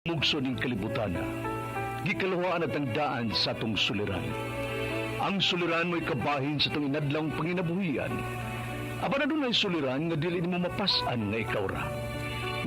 Mugso ning kalibutan. Gikaluhaan at ang daan sa atong suliran. Ang suliran mo'y kabahin sa itong inadlang panginabuhian. Apan adunay suliran nga dili nimo mapas-an nga ikaw ra.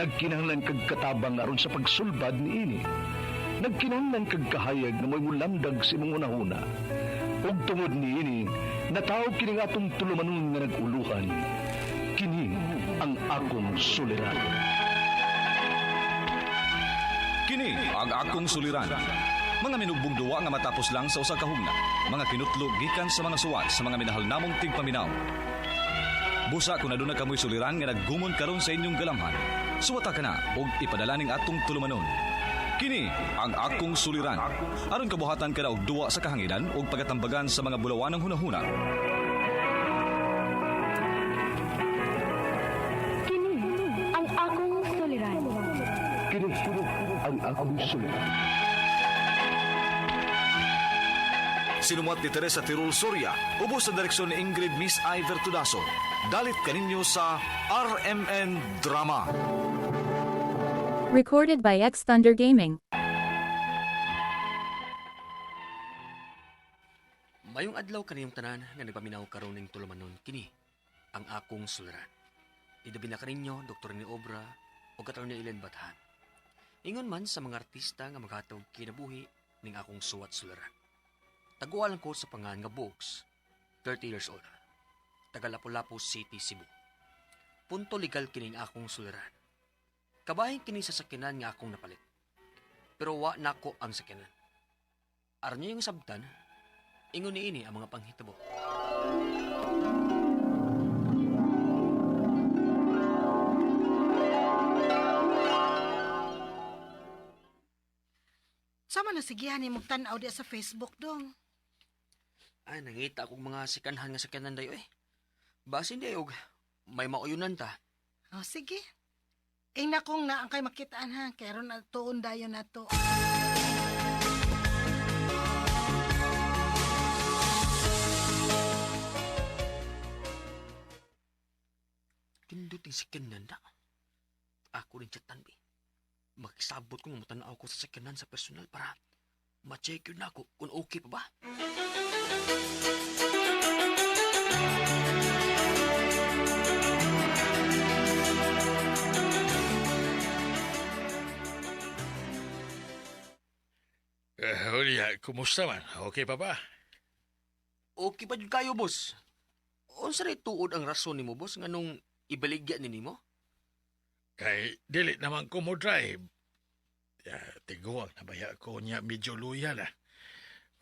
Nagkinahanglan kag katabang aron sa pagsulbad niini. Nagkinahanglan kag kahayag nga mo'y mulamdag sa imong hunahuna. Ug tungod niini, natawag kini nga atong tulumanon nga nag-uluhan. Kini ang akong suliran. Kini ang akong suliran. Mga minugbong duwa nga matapos lang sa usa ka hugna. Mga kinutlo gikan sa mga suwat sa mga minahal namong tigpaminaw. Busa kung aduna kamoy suliran nga naggumon karon sa inyong galamhan. Suwata ka na og ipadala ning atong tulumanon. Kini ang akong suliran. Aron kabuhatan ka na og duwa sa kahanginan ug pagatambagan sa mga bulawanang hunahuna. Kini ang akong suliran. Kini ang akong suliran. Sinumuat ni Teresa Tirul Soria, ubos sa direksyon ni Ingrid Miss I. Vertudaso. Dalit kaninyo sa RMN Drama. Recorded by X Thunder Gaming. Mayong adlaw kaniyong tanan nga nagpaminaw karon ning tulumanon kini ang akong suliran. Idabi na kaninyo Dr. ni Obra o katon ni Ellen Bathan. Ingon man sa mga artista nga maghatag kinabuhi ning akong suwat suliran. Taguan ko sa pangan nga Bogs, 30 years old. Taga Lapu-Lapu City, Cebu. Punto legal kining akong suliran. Kabahin kini sa sakyanan nga akong napalit. Pero wa nako ang sakyanan. Aron niyo yung sabtan, ingon niini ang mga panghitabo. Sama na sigihan ni tan-aw di sa Facebook dong. Ay, nangita akong mga sikanhan nga sakyanan dayo eh. Basin di og may mauyunan ta. Oh, sige. Ing na kong na ang kay makitaan ha, kay ron na tuon dayon na to. Pindot yung sakyanan na. Ako rin chatan bi. Makisabot ko nga mutanaw ko sa sakyanan sa personal para ma-check yun ako kung okay pa ba. Julia, kumusta man? Okay pa ba? Okay pa jud kayo, boss. Unsa ray tuod ang rason nimo, boss, nganong ibaligya ni nimo? Kay dili naman ko mo drive. Ya, tiguang nabaya ko niya medyo luya na.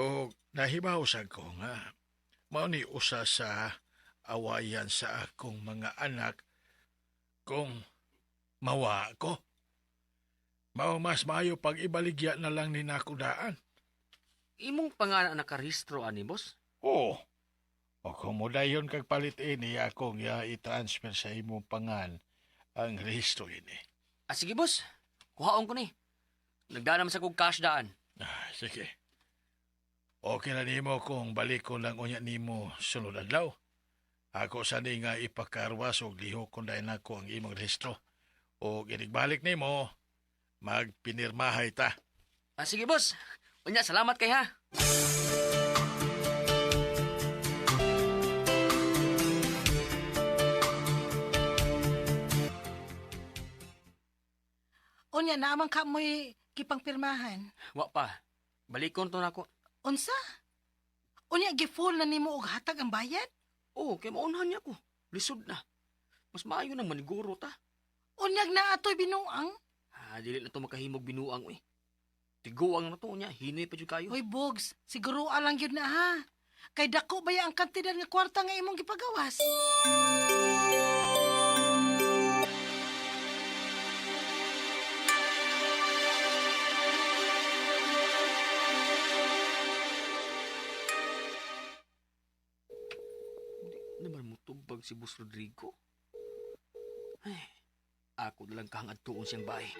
O nahibaw sa ko nga mao ni usa sa awayan sa akong mga anak kung mawa ko. Mao mas maayo pag ibaligya na lang ni nako daan. Imong pangalan ang nakarehistro ani, boss? Oo. O kung mudayon kag palit ini akong ya i-transfer sa imong pangan ang rehistro ini. Ah, sige, boss. Kuhaon ko ni. Nagdana man sa kog cash daan. Ah, sige. Okay na nimo kung balik ko lang unya nimo sunod adlaw. Ako sa ni nga ipakarwas og lihok kung dahil nako ang imong rehistro. O inigbalik nimo, magpinirmahay ta. Ah, sige, boss. Unya, salamat kay ha. Unya na amang ka mo'y gipangpirmahan. Wa pa. Balikon to nako. Unsa? Unya gi-full na nimo og hatag ang bayad? Oo, kay maunhan niya ko. Lisod na. Mas maayo nang maniguro ta. Unyag na atoy binuang. Ah, dili na to makahimog binuang uy. Tiguang na to niya, hinay pa jud kayo. Hoy Bogs, siguro alang gyud na ha. Kay dako ba ya ang kantidad nga kwarta nga imong gipagawas? Di naman mo tubag si Boss Rodrigo. Ay, ako na lang kahang adtuon siyang bahay.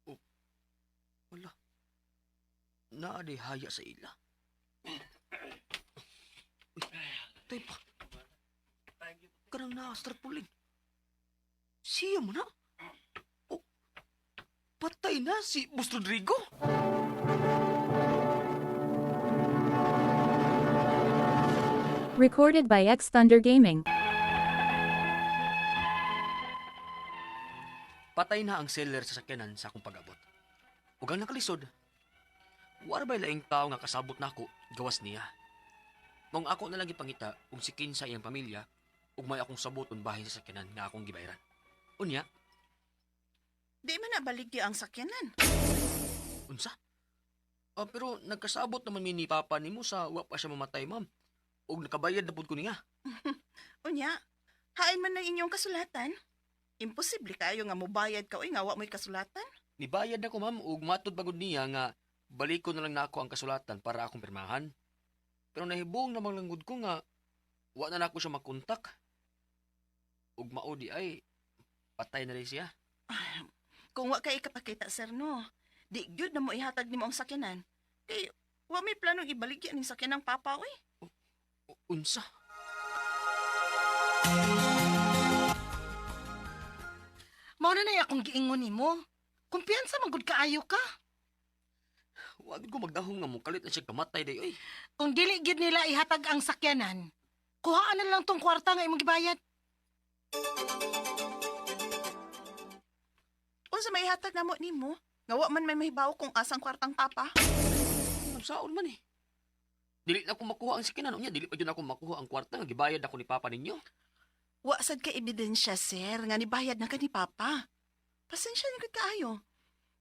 Oh, wala. Naa di haya sa ila. Uy, tay pa. Kanang naa sa tarpaulin. Siya mo na? Oh, patay na si Boss Rodrigo. Recorded by X Thunder Gaming. Patay na ang seller sa sakyanan sa akong pag-abot. Ug ang nakalisod, wala ba'y laing tao nga kasabot nako gawas niya. Mong ako na lang gipangita ug si kinsa iyang pamilya ug may akong saboton bahin sa sakyanan nga akong gibayaran. Unya, Di man na baligya ang sakyanan. unsa? Ah, pero nagkasabot naman mi ni Papa nimo sa wa pa siya mamatay, ma'am. Ug nakabayad na pud ko niya. Unya, hain man ng inyong kasulatan. Imposible kayo nga mobayad ka oy nga wa mo'y kasulatan. Nibayad na ko, ma'am, ug matud pagod niya nga baliko na lang nako ang kasulatan para akong pirmahan. Pero nahibong namang langgod ko nga wa na nako siya makontak. Ug mao di ay patay na rin siya. Kung wa kay ikapakita sir no, di gyud na mo ihatag nimo ang sakyanan. Kay wa may planong ibaligya ning sakyanan papa oy. Unsa? Mao na nay akong giingon nimo. Kumpiyansa man gud kaayo ka. Wa gid ko magdahom nga mokalit na siya kamatay day oy. Kung dili gyud nila ihatag ang sakyanan, kuhaan na lang tong kwarta nga imong gibayad. Unsa may ihatag namo nimo? Nga wa man may mahibaw kung asang kwartang papa. Unsaon man eh. Dili na ko makuha ang sakyanan unya, dili pa gyud ako makuha ang kwarta nga gibayad ako ni Papa ninyo. Wa sad kay ebidensya sir nga nibayad na ka ni papa. Pasensya na gud kaayo.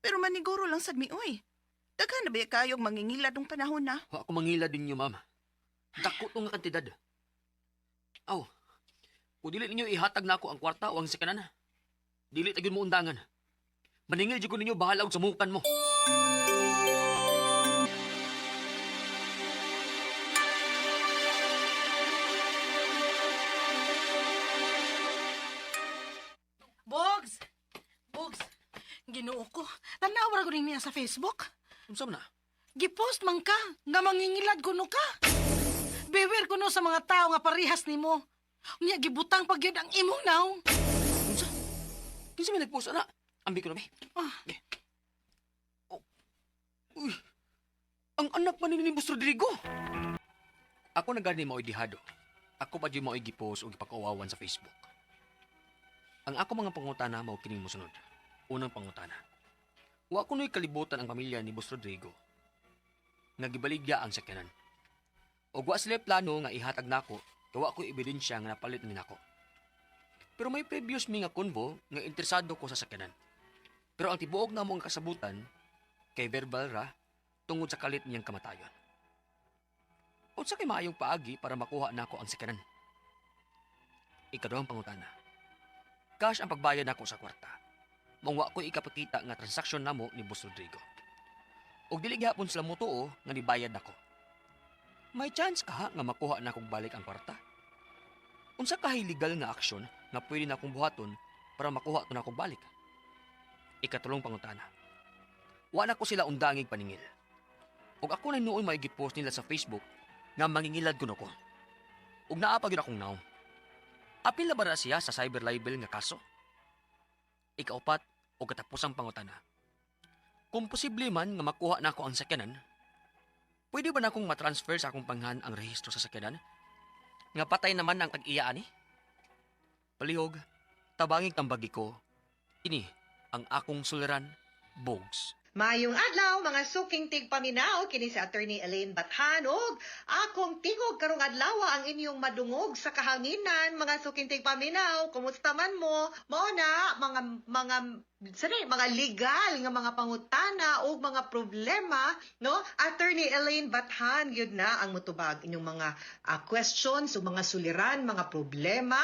Pero maniguro lang sad mi oy. Daghan na ba kayong mangingilad ng panahon na? Wa ako mangila din niyo, ma'am. Dako to nga kantidad. Aw, kung dili ninyo ihatag na ako ang kwarta o ang sakyanan, dili ta gyud mo undangan. Maningil jud ko ninyo bahala og samukan mo. Bogs! Bogs! Ginoo ko. Tanaw ra ko ning niya sa Facebook. Unsa man na? Gipost man ka nga mangingilad kuno ka. Beware kuno sa mga tao nga parehas nimo. Unya gibutang pag yun ang imong naong. Unsa? Kinsa may nagpost ana? Ambi ko na be. Ah. Be. Oh. Uy. Ang anak man ni Boss Rodrigo. Ako na gani maoy dihado. Ako pa jud maoy gipost og gipakauwawan sa Facebook. Ang ako mga pangutana mao kining mosunod. Unang pangutana. Wa kuno'y kalibutan ang pamilya ni Boss Rodrigo nga gibaligya ang sakyanan. Og wa sila plano nga ihatag nako, kay wa ko'y ebidensya nga napalit ni nako. Pero may previous mi nga convo nga interesado ko sa sakyanan. Pero ang tibuok na ang kasabutan kay verbal ra tungod sa kalit niyang kamatayon. Unsa kay maayong paagi para makuha nako ang sakyanan? Ikaduhang pangutana. Cash ang pagbayad nako sa kwarta. Mangwa ko ikapakita nga transaksyon namo ni Boss Rodrigo. Og dili gihapon sila motuo nga nibayad nako. May chance ka nga makuha na akong balik ang kwarta? Unsa kahay legal nga aksyon nga pwede na akong buhaton para makuha to na akong balik? Ikatulong pangutana. Wa na ko sila undangig paningil. Ug ako na noon may gipost nila sa Facebook nga mangingilad kuno ko. Ug naa pa gyud akong naong. Apil na ba na siya sa cyber libel nga kaso? Ikaupat o katapusang pangutana. Kung posible man nga makuha na ako ang sakyanan, pwede ba na akong matransfer sa akong panghan ang rehistro sa sakyanan? Nga patay naman ang tag-iya ani? Palihog, tabangig tambagi ko, ini ang akong suliran, Bogs. Mayong adlaw mga suking tigpaminaw kini si Attorney Elaine Bathanog. Akong tingog karong adlaw ang inyong madungog sa kahanginan mga suking tigpaminaw. Kumusta man mo? Mao na mga mga sorry, mga legal nga mga pangutana o mga problema, no? Attorney Elaine Bathan gyud na ang mutubag inyong mga questions o mga suliran, mga problema,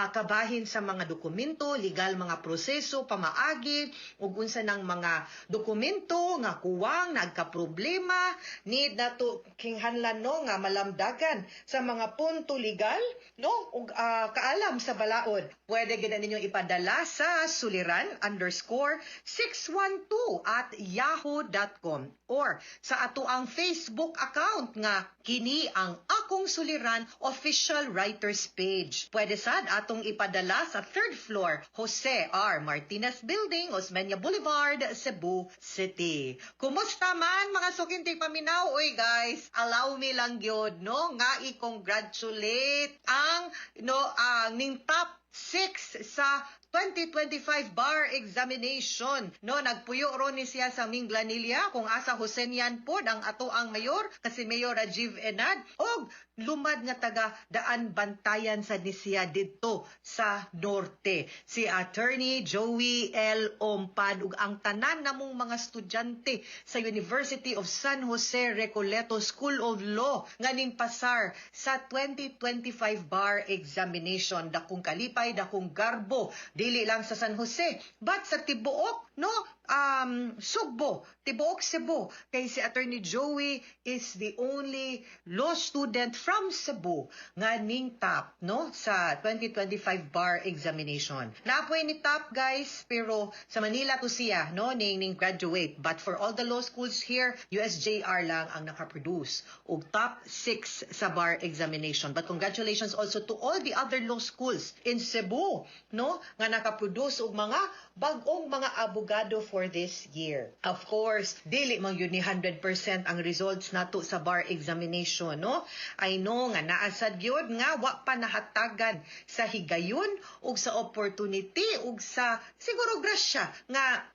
kabahin sa mga dokumento, legal mga proseso, pamaagi ug unsa ng mga dokumento nga kuwang nagkaproblema need nato kinahanglan no nga malamdagan sa mga punto legal no ug kaalam sa balaod. Pwede gid na ninyong ipadala sa suliran_ _612@yahoo.com or sa ato ang Facebook account nga kini ang Akong Suliran Official Writers Page. Pwede sad atong ipadala sa third floor, Jose R. Martinez Building, Osmeña Boulevard, Cebu City. Kumusta man, mga suking tigpaminaw? Uy guys, allow me lang gyud, no, nga i-congratulate ang, no, ang ning top 6 sa 2025 bar examination. No, nagpuyo ron ni siya sa Minglanilla kung asa Josenian pod ang ato ang mayor kasi Mayor Rajiv Enad og lumad nga taga Daan Bantayan sa ni siya didto sa norte. Si Attorney Joey L. Ompad ug ang tanan namong mga estudyante sa University of San Jose Recoleto School of Law nga ning pasar sa 2025 bar examination. Dakong kalipay, dakong garbo, dili lang sa San Jose but sa tibuok, no, Sugbo, tibuok Cebu, kay si Attorney Joey is the only law student from Cebu nga ning top, no, sa 2025 bar examination. Naa poy ni top, guys, pero sa Manila to siya, no, ning graduate, but for all the law schools here, USJR lang ang nakaproduce og top 6 sa bar examination. But congratulations also to all the other law schools in Cebu, no, nga nakaproduce og mga bag-ong mga abogado for this year. Of course, dili man gyud ni 100% ang results nato sa bar examination, no? I know nga naa sad gyud nga wa pa nahatagan sa higayon ug sa opportunity ug sa siguro grasya nga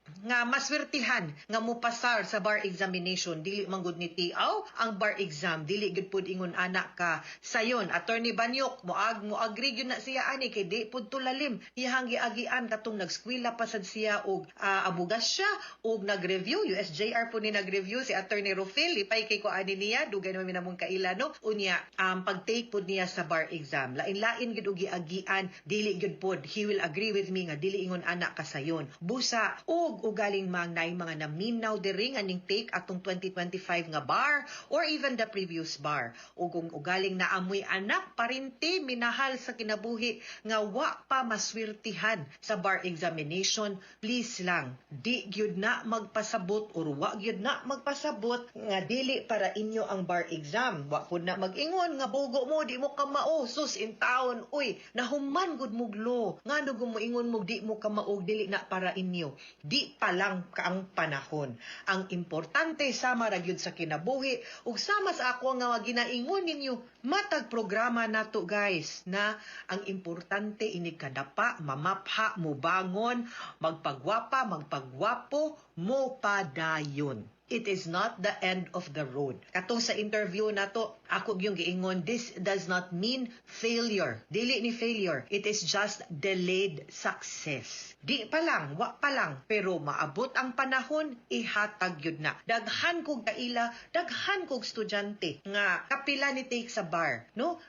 maswertihan nga mopasar sa bar examination. Dili man gud ni tiaw ang bar exam, dili gyud pud ingon ana ka sayon. Attorney Banyok, mo agree gyud na siya ani kay di pud tulalim iyang giagian katong nagskwela pa sad siya og abogasya ug nag-review. USJR po ni nag-review si Attorney Rufil. Lipay kay ko ani niya, dugay naman mi namong kaila, no? Unya pag-take pud niya sa bar exam, lain-lain gyud og giagian. Dili gyud pod, he will agree with me nga dili ingon ana kasayon. Busa og ugaling mang naay mga naminaw diri nga ning take atong 2025 nga bar or even the previous bar, ug kung ugaling naamoy anak parinti minahal sa kinabuhi nga wa pa maswertihan sa bar examination, please lang, di gyud na magpasabot or wa gyud na magpasabot nga dili para inyo ang bar exam. Wa pud na mag-ingon nga bugo mo, di mo kamao. Sus in taon, uy, nahuman gud muglo, ngano gud moingon mo di mo kamao, dili na para inyo? Di pa lang ka ang panahon. Ang importante, sama ra gyud sa kinabuhi ug sama sa ako nga ginaingon ninyo matag programa nato, guys, na ang importante, inig kadapa, mamapha, mubangon, magpagwapa, magpagwapo, mo padayon. It is not the end of the road. Katong sa interview nato, ako yung giingon, this does not mean failure. Dili ni failure. It is just delayed success. Di pa lang, wa pa lang, pero maabot ang panahon, ihatag yun na. Daghan kog kaila, daghan kog estudyante nga kapila ni take sa bar, no?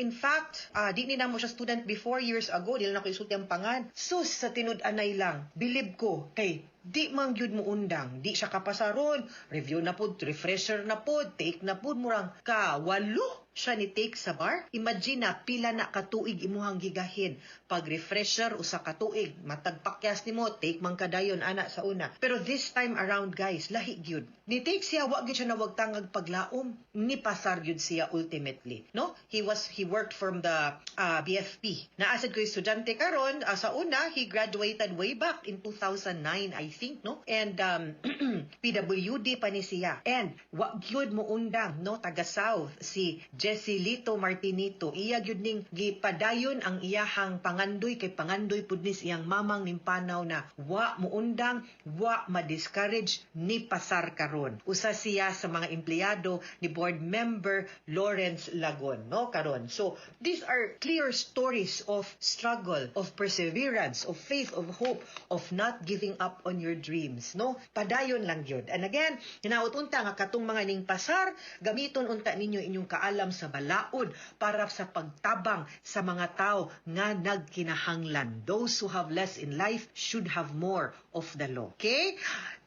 In fact, di ni namo siya student before, years ago, di lang ako isulti ang pangan. Sus, sa tinud-anay lang, bilib ko kay di man gyud mo undang, di siya kapasaron, review na pud, refresher na pud, take na pud, murang ka walo siya ni take sa bar. Imagine na pila na katuig imuhang gigahin. Pag refresher, usa ka tuig, matag pakyas nimo, take man kadayon ana sa una. Pero this time around, guys, lahi gyud. Ni take siya, wa gyud siya nawagtangag paglaom, ni pasar gyud siya ultimately. No? He worked from the BFP. Naa sad ko estudyante karon sa una, he graduated way back in 2009, I think, no? And PWD pa ni siya. And wa gyud mo undang, no, taga South si Jesse Lito Martinito. Iya gyud ning gipadayon ang iyahang pangandoy kay pangandoy pud ni iyang mamang nimpanaw na wa muundang, wa ma-discourage, ni pasar karon. Usa siya sa mga empleyado ni board member Lawrence Lagon, no, karon. So these are clear stories of struggle, of perseverance, of faith, of hope, of not giving up on your dreams, no? Padayon lang gyud. And again, hinaot unta nga katong mga ning pasar, gamiton unta ninyo inyong kaalam sa balaod para sa pagtabang sa mga tao nga nagkinahanglan. Those who have less in life should have more of the law. Okay?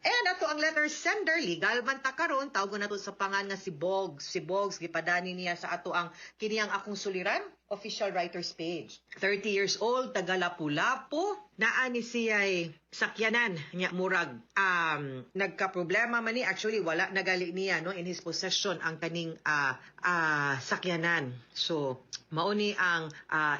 And ato ang letter sender, legal man ta karon, tawgon nato sa pangan nga si Boggs. Si Boggs, gipadani niya sa ato ang kiniyang Akong Suliran official writers page. 30 years old, taga Lapu-Lapu. Naa ni siya'y sakyanan nya murag nagka-problema man ni. Actually, wala nagali niya, no, in his possession ang kaning sakyanan. So mao ni ang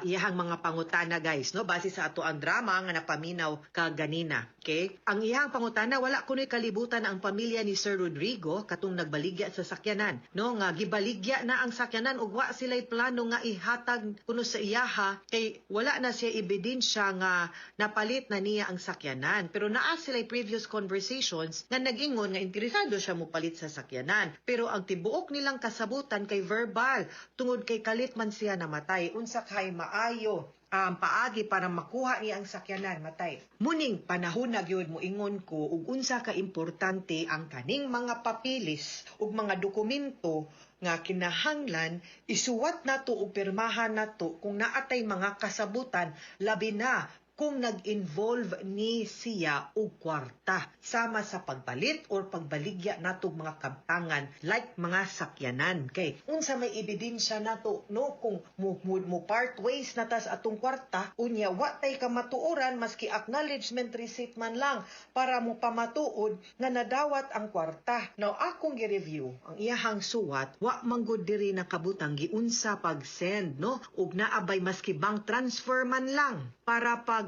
iyahang mga pangutana, guys, no, base sa ato ang drama nga napaminaw kaganina. Okay, ang iyahang pangutana, wala kuno'y kalibutan ang pamilya ni Sir Rodrigo katong nagbaligya sa sakyanan, no, nga gibaligya na ang sakyanan ug wa sila'y plano nga ihatag kuno sa iyaha kay wala na siya ebidensya nga napalit na niya ang sakyanan. Pero naa sila'y previous conversations nga nag-ingon nga interesado siya mopalit sa sakyanan. Pero ang tibuok nilang kasabutan kay verbal tungod kay kalit man siya namatay. Unsa kay maayo ang paagi para makuha niya ang sakyanan, matay? Muning panahon na gyud moingon ko ug unsa ka importante ang kaning mga papilis ug mga dokumento nga kinahanglan isuwat nato ug pirmahan nato kung naatay mga kasabutan, labi na kung nag-involve ni siya og kwarta sama sa pagpalit or pagbaligya natog mga kabtangan like mga sakyanan, kay unsa may ebidensya nato, no, kung mo part ways na tas atong kwarta, unya wa tay kamatuoran maski acknowledgement receipt man lang para mo pamatuod nga nadawat ang kwarta? Now, akong gi-review ang iyahang suwat, wa man gud diri nakabutang giunsa pag-send, no, ug naabay maski bank transfer man lang para pag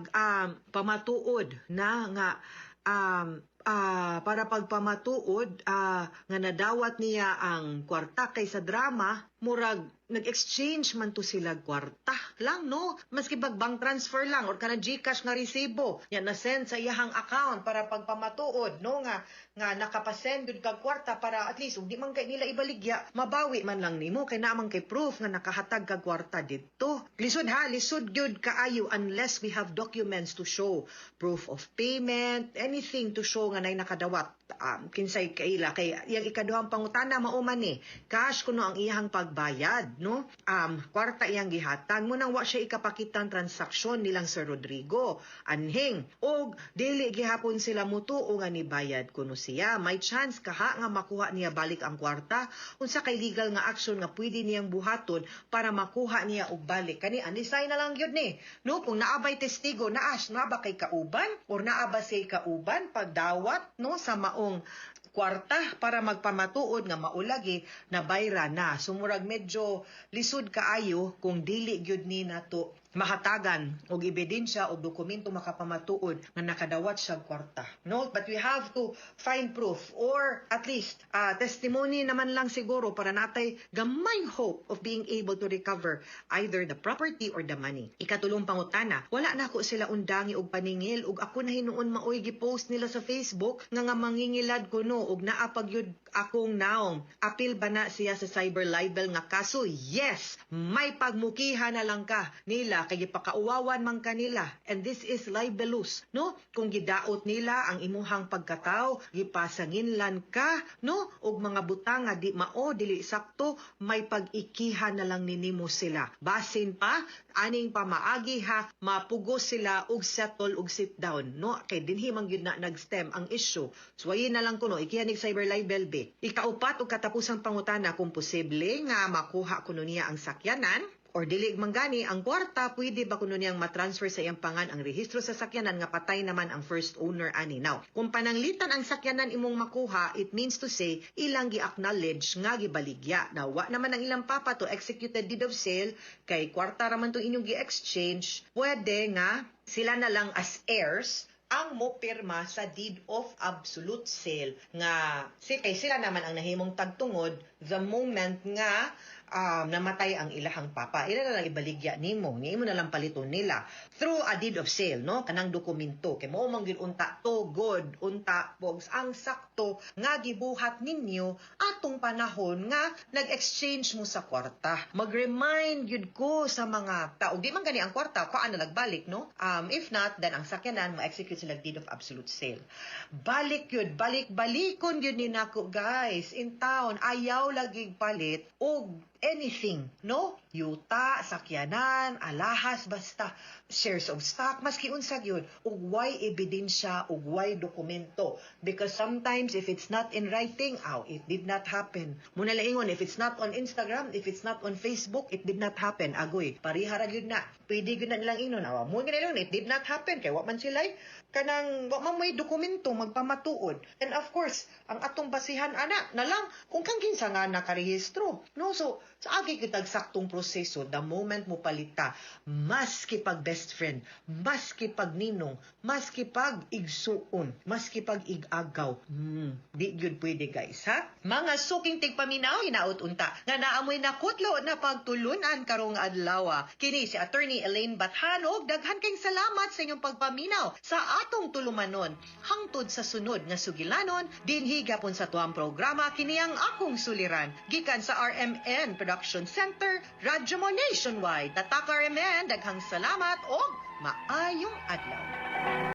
pamatuod na nga para pagpamatuod nga nadawat niya ang kwarta, kay sa drama murag nag-exchange man to sila kwarta lang, no, maski bag bank transfer lang or kana GCash nga resibo yan na send sa iyahang account para pagpamatuod, no, nga nga nakapasend gud kag kwarta para at least ug di man kay nila ibaligya, mabawi man lang nimo kay naa man kay proof nga nakahatag kag kwarta didto. Lisod ha, lisod gyud kaayo unless we have documents to show proof of payment, anything to show nga nay nakadawat, kinsay kaila. Kay iyang ikaduhang pangutana, mao man ni cash kuno ang iyang pagbayad, no, kwarta iyang gihatag mo nang wa siya ikapakitang transaksyon nilang Sir Rodrigo anhing og dili gihapon sila mutuo nga nibayad kuno siya. May chance kaha nga makuha niya balik ang kwarta? Unsa kay legal nga action nga pwede niyang buhaton para makuha niya og balik kani? Anisay na lang gyud ni, no, kung naabay testigo, naas na ba kay kauban or naa ba say kauban pagdawat, no, sa maong kwarta para magpamatuod nga maulagi na bayra na. Sumurag medyo lisod kaayo kung dili gyud ni nato mahatagan og ebidensya o dokumento makapamatuod nga nakadawat siya kwarta. No, but we have to find proof or at least testimony naman lang siguro para natay gamay hope of being able to recover either the property or the money. Ikatulong pangutana, wala na ako sila undangi og paningil ug ako na hinuon maoy gi-post nila sa Facebook nga nga mangingilad kuno ug naa pa gyud akong naong. Apil ba na siya sa cyber libel nga kaso? Yes, may pagmukiha na lang ka nila kay gipakauwawan man kanila and this is libelous, no? Kung gidaot nila ang imuhang pagkatao, gipasanginlan ka, no, og mga butang nga di mao, dili sakto, may pag-ikihan na lang ninimo sila. Basin pa aning pamaagi ha, mapugos sila og settle og sit down, no, kay dinhi man gyud na nag-stem ang issue. Suwayin na lang kuno ikihan nig cyber libel be. Ikaupat ug katapusang pangutana, kung posible nga makuha kuno niya ang sakyanan or dili man gani ang kwarta, pwede ba kuno niyang matransfer sa iyang pangan ang rehistro sa sakyanan nga patay naman ang first owner ani? Now, kung pananglitan ang sakyanan imong makuha, it means to say ilang gi-acknowledge nga gibaligya. Now, wa naman ang ilang papa to executed deed of sale kay kwarta ra man to inyong gi-exchange. Pwede nga sila na lang as heirs ang mo pirma sa deed of absolute sale nga si kay sila naman ang nahimong tagtungod the moment nga namatay ang ilahang papa. Ila na lang ibaligya nimo, ni imo na lang paliton nila through a deed of sale, no, kanang dokumento kay mao man gyud unta to good unta bogs ang sakto nga gibuhat ninyo atong panahon nga nag-exchange mo sa kwarta. Mag-remind gyud ko sa mga tao, di man gani ang kwarta, kuan na nagbalik, no? If not, then ang sakyanan mo-execute sila deed of absolute sale. Balik yun, balik balikon yun ni nako, guys. In town, ayaw lagi palit og anything, no? Yuta, sakyanan, alahas, basta shares of stock, maski unsa gyud, ug way ebidensya ug way dokumento, because sometimes if it's not in writing, aw, it did not happen. Muna laingon, if it's not on Instagram, if it's not on Facebook, it did not happen. Agoy, pareha ra gyud na. Pwede gyud na nilang ingnon, aw, mo gyud, it did not happen kay wa man sila kanang wa man may dokumento magpamatuod. And of course, ang atong basihan ana na lang kung kang kinsa nga nakarehistro, no? So sa agi kitag saktong proseso, the moment mo palita, maski pag best friend, maski pag ninong, maski pag igsuon, maski pag igagaw, di gyud pwede, guys, ha. Mga suking tigpaminaw, hinaot unta nga naamoy nakutlo na pagtulunan karong adlaw. Kini si Attorney Elaine Bathanog. Daghan kayong salamat sa inyong pagpaminaw sa atong tulumanon. Hangtod sa sunod nga sugilanon, dinhi gapon sa tuang programa, kini ang Akong Suliran, gikan sa RMN Production Center, Radyo Mo Nationwide. Tatak RMN, daghang salamat og maayong adlaw.